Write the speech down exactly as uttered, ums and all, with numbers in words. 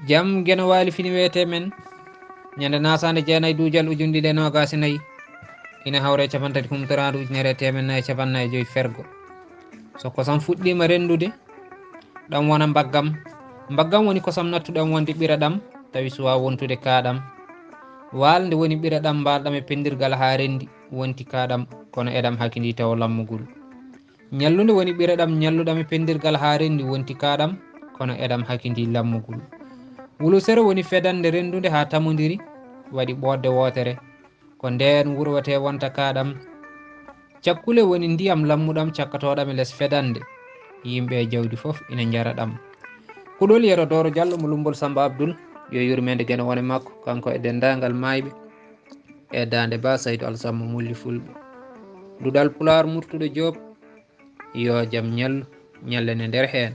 Jam Geno Waali fini weete men, ñande nasaande jeenayi duujal ujunɗiɗi e noogaas e nayi, ina hawre capantati humtoraandu ujunere e teemen nayi e capannay e joyi fergo. So kosam fuɗɗiima renndude, ɗam wona mbaggam. Mbaggam woni kosam nattuɗam wonde ɓira ɗam, tawi suwaa wontude kaaɗam. Waal nde woni ɓira ɗam mbaalɗam e penndirgal haa renndi, wonti kaaɗam, kono eɗam hakindii tawo lammugol. Ñallunde woni ɓira ɗam ñalluɗam e penndirgal haa renndi, wonti kaaɗam, kono eɗam hakindii lammugol. Wulusere woni fedannde renndunde haa tamondiri, waɗi ɓoodde wootere. Ko ndeen wurwetee wonta kaaɗam. Cakkule woni ndiyam lammuɗam cakkatooɗam e les fedannde. Yimɓe e jawdi fof ina njara ɗam. Kuɗol Yero Dooro Jallo mo Lummbol Sammba Abdul, yo yurmeende Geno wone makko, kanko e denndaangal maayɓe. E daande Ba Saydu Alsamma Mulli Fulɓe. Duɗal Pulaar Murtuɗo Joob, yo jam ñallu, ñallen e nder heen.